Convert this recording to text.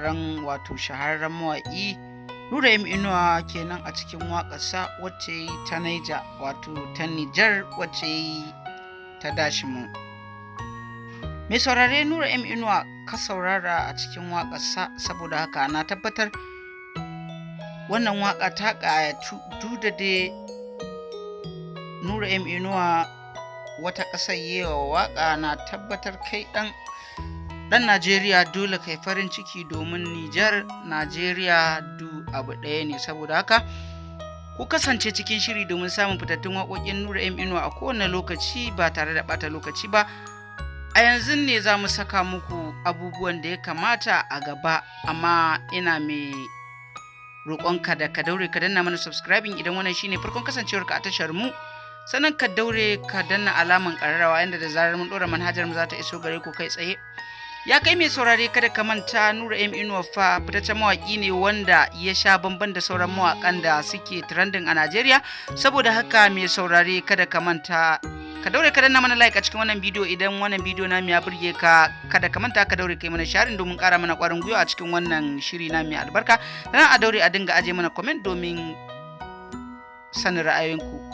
Ran wato shahararren mawaƙi Nura M Inuwa kenan a cikin waƙarsa wacce ya yi ta Naija, wato ta Nijar, wacce ya yi ta Dashimu. Mai saurare, Nura M Inuwa ka saurara a cikin waƙarsa. Saboda haka na tabbatar wannan waƙa ta ƙayatu, duk da dai Nura M Inuwa wata ƙasar yi wa waƙa. Na tabbatar kai ɗan ɗan Najeriya dole kai farin ciki, domin Nijar, Najeriya du abu ɗaya ne. Saboda haka ku kasance cikin shiri domin samun fitattun waƙoƙin Nura M Inuwa a kowane lokaci. Ba tare da ɓata lokaci ba, a yanzu ne za mu saka muku abubuwan da ya kamata a gaba, amma ina mai roƙonka da ka daure ka danna mana subscribing idan wannan shine farkon kasancewarka a tashar mu, sannan ka daure ka danna alaman ƙararrawa, inda da zarar mun ɗora manhajar mu za ta iso gare ku kai tsaye. Ya kai mai saurare, kada ka manta, Nura M Inuwa fa fitaccen mawaƙi ne wanda ya sha bamban da sauran mawaƙan da suke trending a Najeriya. Saboda haka, mai saurare, kada ka manta ka daure ka danna mana like a cikin wannan bidiyo idan wannan bidiyo na ya burge ka. Kada ka manta ka daure kai mana sharing domin ƙara mana ƙwarin gwiwa a cikin wannan shiri na mai albarka. Sannan a daure a dinga aje mana comment domin sanin ra'ayoyinku.